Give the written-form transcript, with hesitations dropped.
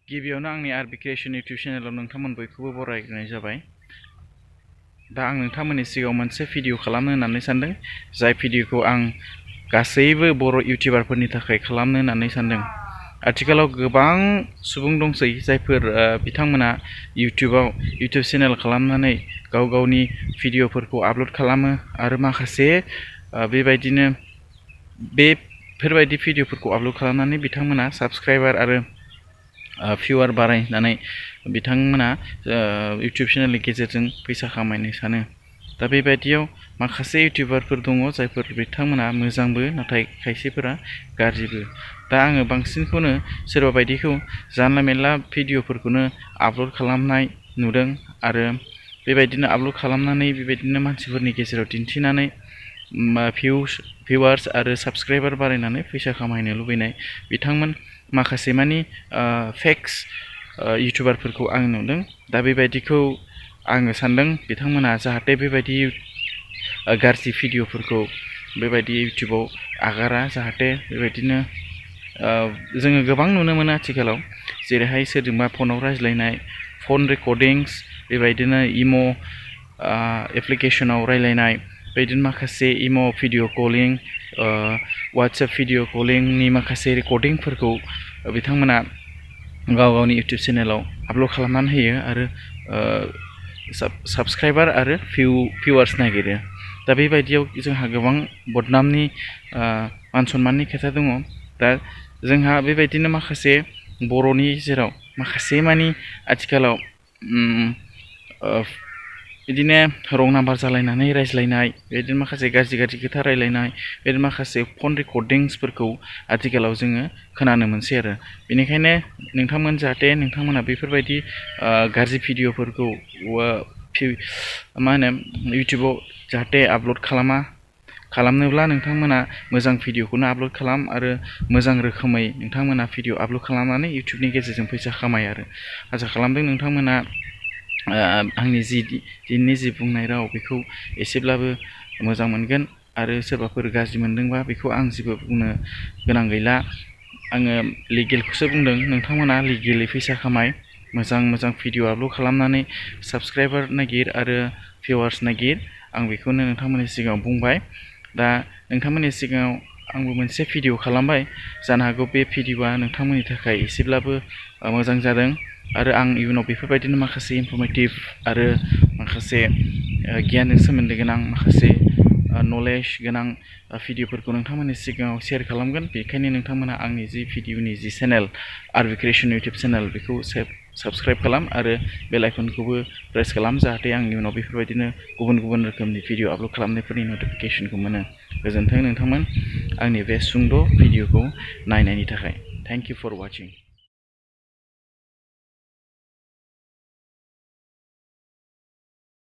गिबियावनो आंनि आरबि creation YouTube चेनेलाव नोंथांमोन बयखौबो बरायग्रोनाय जाबाय। दा आं नोंथांमोननि सिगाङाव मोनसे भिडिअ खालामनो होननानै सानदों, जाय भिडिअखौ आं गासैबो बर' इउटिउबारफोरनि थाखाय खालामनो होननानै सानदों। आथिखालाव गोबां सुबुं दंसै जायफोर बिथांमोना इउटिउब चेनेल खालामनानै गाव गावनि भिडिअफोरखौ आपल'ड खालामो आरो माखासे बेबायदिनो बेफोरबायदि भिडिअफोरखौ आपल'ड खालामनानै बिथांमोना साबस्क्राइबार आरो भिउआर बारायनानै बिथांमोना इउटिउब चेनेलनि गेजेरजों फैसा खामायनो सानो। दा बेबायदियाव माखासे इउटिउबारफोर दङ जायफोर बिथांमोना मोजांबो नाथाय खायसेफोरा गाज्रिबो। दा आङो बांसिनखौनो सोरबा बायदिखौ जानला मेनला भिडिअफोरखौनो आपल'ड खालामनाय नुदों आरो बेबायदिनो आपल'ड खालामनानै बेबायदिनो मानसिफोरनि गेजेराव दिन्थिनानै भिउआर्स आरो साबस्क्राइबार बारायनानै फैसा खामायनो लुबैनाय बिथांमोन माखासे मानि फेक्स इउटिउबारफोरखौ आं नुदों। दा बेबायदिखौ आङो सानदों बिथांमोना जाहाथे बेबायदि गाज्रि भिडिअफोरखौ बेबायदि इउटिउबाव आगारा, जाहाथे बेबायदिनो जोङो गोबां नुनो मोनो आथिखालाव, जेरैहाय सोरजोंबा फनाव रायज्लायनाय, फन रेकर्डिंस, बेबायदिनो इम' एप्लिकेसनाव रायज्लायनाय, बेबायदिनो माखासे इम' भिडिअ कलिं, वाट्सएप भिडिअ कलिंनि माखासे रेकर्डिंफोरखौ बिथांमोना गाव गावनि इउटिउब चेनेलाव आपल'ड खालामनानै होयो आरो साबस्क्राइबार आरो भिउआर्स नागिरो। दा बेबायदियाव जोंहा गोबां बदनामनि मान सनमाननि खोथा दङ। दा जोंहा बेबायदिनो माखासे बर'नि जेराव माखासे मानि आथिखालाव बिदिनो रं नाम्बार जालायनानै रायज्लायनाय, बेबायदिनो माखासे गाज्रि खोथा रायज्लायनाय, बेबायदिनो माखासे फन रेकर्डिंसफोरखौ आथिखालाव जोङो खोनानो मोनसै आरो। बेनिखायनो जाहाथे नोंथांमोना बेफोरबायदि गाज्रि भिडिअफोरखौ इउटिउबाव जाहाथे आपल'ड खालामनोब्ला नोंथांमोना मोजां भिडिअखौनो आपल'ड खालाम आरो मोजां रोखोमै नोंथांमोना भिडिअ आपल'ड खालामनानै इउटिउबनि गेजेरजों फैसा खामाय आरो आसा खालामदों नोंथांमोना आंनि दिनैनि जि बुंनाय राव बेखौ एसेब्लाबो मोजां मोनगोन आरो सोरबाफोर गाज्रि मोनदोंबा बेखौ आं जेबो बुंनो गोनां गैला। आङो लिगेलखौसो बुंदों, नोंथांमोना लिगेलि फैसा खामाय, मोजां भिडिअ आपल'ड खालामनानै साबस्क्राइबार नागिर आरो भिउआर्स नागिर। आं बेखौनो नोंथांमोननि सिगाङाव बुंबाय। दा नोंथांमोननि सिगाङाव आंबो मोनसे भिडिअ खालामबाय, जानो हागौ बे भिडिअआ नोंथांमोननि थाखाय एसेब्लाबो मोजां जादों आरो आं इयुनाव बेफोरबायदिनो माखासे इनफरमेटिभ आरो माखासे गियानजों सोमोन्दो गोनां माखासे नलेज गोनां भिडिअफोरखौ नोंथांमोननि सिगाङाव शेयार खालामगोन। बेखायनो नोंथांमोना आंनि भिडिअनि चेनेल आरबि क्रिएशन इउटिउब चेनेल बेखौ साबस्क्राइब खालाम आरो बेल आइकनखौबो प्रेस खालाम, जाहाथे आंनि उनाव बेफोरबायदिनो गुबुन रोखोमनि भिडिअ आपल'ड खालामनायफोरनि नटिफिकेसनखौ मोनो। गोजोन्थों नोंथांमोन आंनि बे सुंद' भिडिअखौ नायनायनि थाखाय। Thank you for वाचिं।